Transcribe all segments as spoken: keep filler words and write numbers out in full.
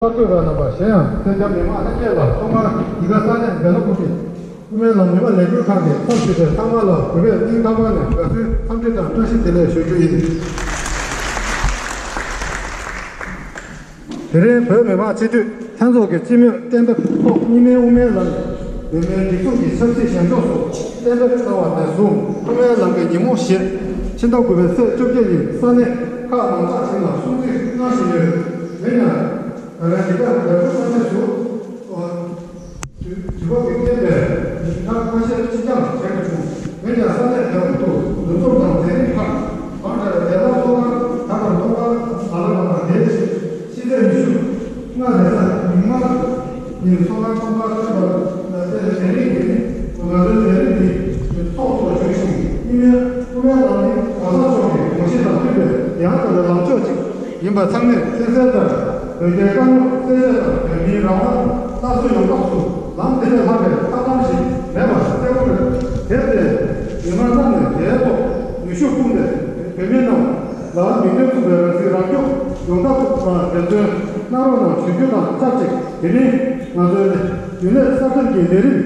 གསར་འགོད་པ་རྣམ་པ། གཞན་ཡང་སེར་སྐྱ་མི་མང་ལྷན་རྒྱས་ལ་ཐོག་མར་འདི་ག་ས་གནས་འདན་མ་ཀུན་གྱི་དབུ་མའི་ལམ་མི་མང་ལས་འགུལ་ཁང་གི་ཚབ་ཞུས་ཏེ་ཚང་མ་ལ་གུས་པས་སྙིང་ཐག་པ་ནས་དགའ་བསུའི་འཚམས་འདྲི་དང་བཀྲ་ཤིས་བདེ་ལེགས་ཞུ་རྒྱུ་ཡིན། དེ་རིང་བོད་མི་མང་སྤྱི་འཐུས་ལྷན་ཚོགས་ཀྱི་སྤྱི་མོས་གཏན་འབེབས་ཐོག་གཉིས་སྨན་དབུ་མའི་ལམ་ནས་བོད་མིའི་སྒྲིག་འཛུགས་ཀྱི་ཆབ་སྲིད་བཞེངས་ཕྱོགས་སོགས་གཏན་འབེབས་གནང་བ་ནས་བཟུང་དབུ་མའི་ལམ་གྱི་ཉིན་མོ་ཞེས་ཕྱི་ཟླ་དགུ་པའི་ཚེས་བཅོ་བརྒྱད་ཉིན་ས་གནས་ཁག་མང་དག་ཅིག་ལ་སྲུང་བརྩི་གནང་བཞིན་ཡོད། འོན་ཀྱང་ད་ལན་འདི་ག་འདས་པོ་ས་གནས་སུ། དུས་བབ་ཀྱི་རྐྱེན་པས་ཉིན་གྲངས་ཁ་ཤས་ཕྱིར་འགྱངས་བྱས་པ་བྱུང་། འོན་ཀྱང་ས་གནས་དེ་དག་ཏུ་འདུ་འཛོམས་དང་མཛད་རིམ་ཁག་མང་དྲགས་པས་བདེ་བླག་ཚོགས་ཁང་ད་བར་ཐོག་མར་ག་ལ་ག་བར་དེའི་ཕྱི་ཚེས་ཉི་ཤུ་ལྔ་རེས་གཟའ་མིག་དམར་ཉིན་ཚོགས་ཁང་ཐོག་མར་ཕྱིན་པར་བརྟེན་མཛད་རིམ་འདི་ང་ཚོའི་མཛད་རིམ་འདི་ཚོགས་གཙོ་བྱུང་ཞིང་། དབུ་མའི་དབུ་མའི་ལམ་ནི་གོང་ས་མཆོག་གི་དགོངས་གཞི་དང་མཐུན་པའི་ཡང་དག་པའི་ལམ་ཕྱོགས་ཅིག་ཡིན་པ་ཚང་མས་མཁྱེན་གསལ་ལྟར། བོད་རྒྱའི་དཀའ་རྙོག་སེལ་ཆེད་དང་བོད་མིའི་རང་དབང་སླར་གསོའི་ཡོང་ཐབས་སུ་ལམ་དེ་ལས་ལྷག་པའི་ཐབས་ལམ་ཞིག་མེད་པ་གསལ་པོ་རེད། དེར་བརྟེན་མི་མང་རྣམས་ནས་དེའི་ཐོག་ནུས་ཤུགས་སྤུངས་ཏེ་བོད་མི་རྣམས་ལ་མིང་དོན་མཚུངས་པའི་རང་སྲིད་རང་སྐྱོང་ཡོང་ཐབས་ལ་འབད་བརྩོན་གནང་རོགས་གནང་ཞུ་རྒྱུ་དང་ཆབས་ཅིག་དེ་རིང་ང་ཚོའི་རྒྱུན་ལས་གསར་འཛུགས་ཀྱི་མཛད་རིམ་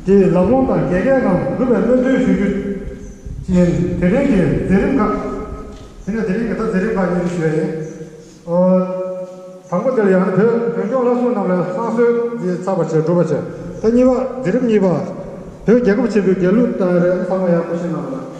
དེའི་ལམ་ལྷོང་དང་རྒྱལ་ཁའི་ངང་འགྲུབ་པའི་སྨོན་འདུན་ཞུ་རྒྱུ་ཡིན། དེ་རིང་གི་མཛད་རིམ་ཁག་དེ་ནས་དེ་རིང་གི་ད་མཛད་རིམ་ཁག་གཉིས་ཞུ་ཡ་ཡིན། ཨོ། དང་པོ་དེ་ལ་ཡང་བོད་བོད་ལྗོངས་བླ་སྲུང་རྣམས་ལ་བསང་གསོལ་འདི་ཚར་བ་བྱས་གྲུབ་པ་བྱས། ད་གཉིས་པ་མཛད་རིམ་གཉིས་པ། བོད་རྒྱལ་ཁབ་ཆེན་པོའི་རྒྱལ་གླུ་དང་རེད། ཚང་མ་ཡག་པོ་ཤེས་གནང་རོགས་གནང་།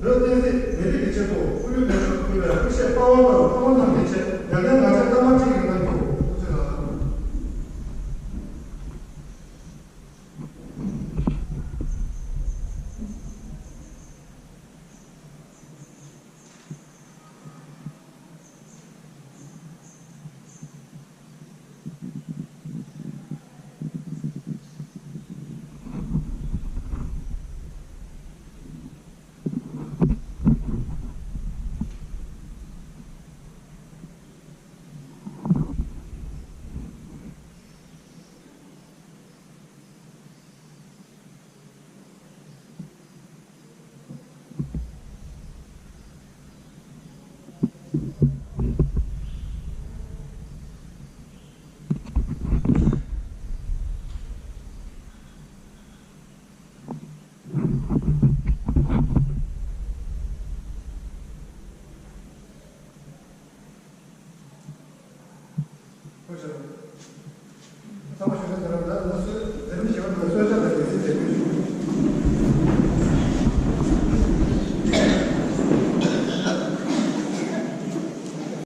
བོད་བསྟན་སྲིད་མི་རིགས་ཀྱི་ཆེད་དུ་སྐུ་ལུས་མེ་མཆོད་ཕུལ་བའི་སྐུ་གཤེགས་དཔའ་བོ་དང་ཕོ་མོ་རྣམས་ཀྱི་ཆེད་ཡར་ལན་ང་ཚོས་སྐར་མ་གཅིག་གི་ནང་དུ་ཐུགས་རྗེ་གནང་། ཚང་མ་ཞུ་ས་དེ་རང་ད་ང་ཚོའི་འཛིན་གྲྭ་ཞེ་བ་འདིའི་གསོལ་ཇ་དང་རྒྱལ་སྲིད་དེ་ཞུ།